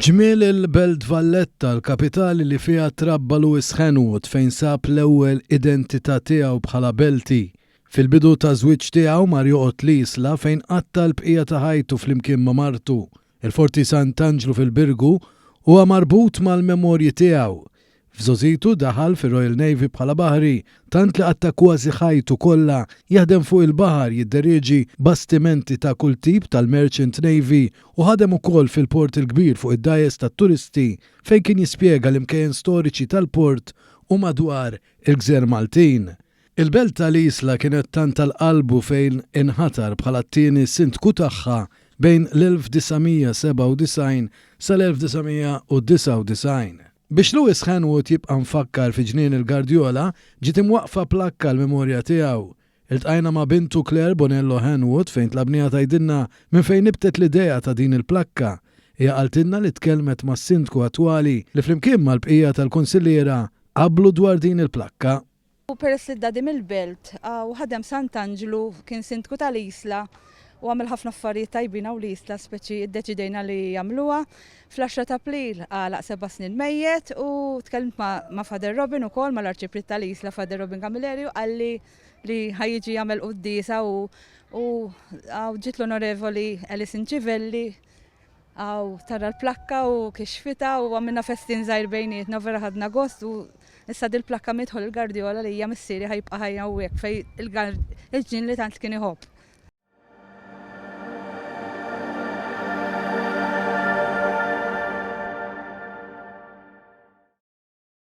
Ġmiel il-Belt Valletta, l-kapitali li fiha trabba Louis Henwood fejn sab l-ewwel identità tiegħu bħala Belti. Fil-bidu taż-żwieġ tiegħu mar joqgħod l-Isla fejn qatta' l-bqija ta' ħajtu flimkien ma' martu. Il-Forti Sant'Anġlu fil-Birgu huwa marbut mal-memorji tiegħu. F'żgħożitu daħal fir-Royal Navy bħala baħri, tant li qatta' kważi ħajtu kollha jaħdem fuq il-baħar jidderieġi bastimenti ta' kull tip tal-Merchant Navy u ħadem ukoll fil-Port il-Kbir fuq id-dgħajjes tat-turisti fejn kien jispjega l-imkejjen storiċi tal-port u madwar il-gżejjer Maltin. Il-belt tal-Isla kienet tant għal qalbu fejn inħatar bħala t-tieni sindku tagħha bejn l-1997 sal-1999. Biex Louis Henwood jibqa' mfakkar fi Ġnien il-Gardjola, ġiet imwaqqfa plakka għall-memorja tiegħu. Iltqajna ma' bintu Claire Bonello Henwood fejn tlabniha tgħidilna minn fejn nibtet l-idea ta' din il-plakka. Hija qaltilna li tkellmet mas-sindku attwali li flimkien mal-bqija tal-kunsilliera qablu dwar din il-plakka. U peress li d-daddy mill-Belt u ħadem Sant'Anġlu, kien sindku tal-Isla u għamel ħafna affarijiet tajbin hawn l-Isla, speċi iddeċidejna li jagħmluha. Fl-10 t'April għalaq seba' snin mejjet u tkellimt ma' Father Robin ukoll, mal-Arċipriet tal-Isla Father Robin Camilleri u qalli li ħa jiġi jagħmel quddiesa u u ġiet l-Onorevoli Alison Civelli Aw, tara l-plakka u kixfitha u għamilna festin żgħir bejnietna u vera ħadna gost u issa dil-plakka midħol il-Gardiola li hija missieri ħa jibqa' ħaj hawnhekk fejn il-ġnien li tant kien iħobb.